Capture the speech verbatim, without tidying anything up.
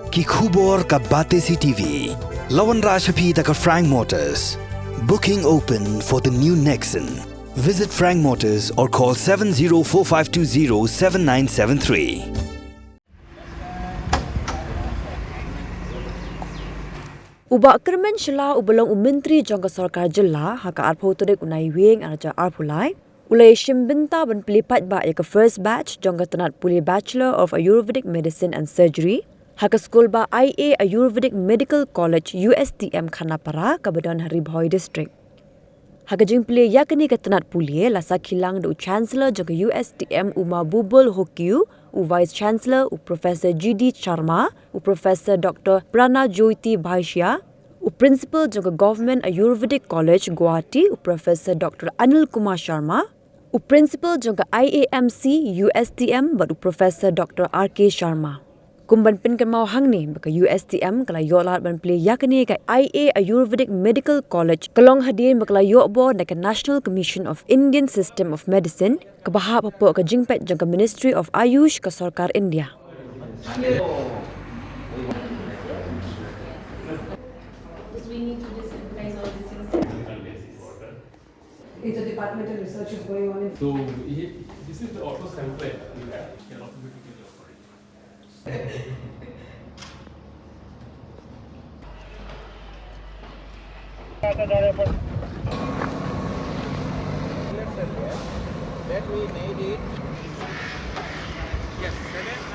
Ki khubor ka Batesi T V. La wanrah sha phi da ka Frank Motors. Booking open for the new Nexon. Visit Frank Motors or call seven zero four five two zero seven nine seven three. U Bah Kyrmen Shylla uba long u Myntri jong ka Sorkar Jylla ha ka arphew tarik u Naiwieng arhajar arphew lai, u la ïashim bynta ban plie paidbah ïa ka first batch jong ka tnat pule Bachelor of Ayurvedic Medicine and Surgery ha ka skulbah I A Ayurvedic Medical College U S T M Khanapara kaba don ha Ri Bhoi District. Ha ka jingplie ïa kane ka tnat pule la sakhi lang da u Chancellor jong ka U S T M u Ma Bubul Hokiew, u Vice Chancellor u Professor G D Sharma, u Professor Doctor Pranajyoti Bhatia, u Principal jong ka Government Ayurvedic College Guwahati u Professor Doctor Anil Kumar Sharma, u Principal jong ka I A M C U S T M bad u Professor Doctor R K Sharma. Kum ban pynkynmaw hangne ba ka U S T M ka la ïoh lad ban plie ïa kane ka I A Ayurvedic Medical College ka long hadien ba ka la ïoh bor na ka National Commission of Indian System of Medicine kaba hap hapoh ka jingpeit jong ka Ministry of Ayush ka Sorkar India. Because we need to just advise all these things. Interdepartmental research is going on in So he, this is the auto sampler we have. Can automatically record it. That we made it. Yes, seven.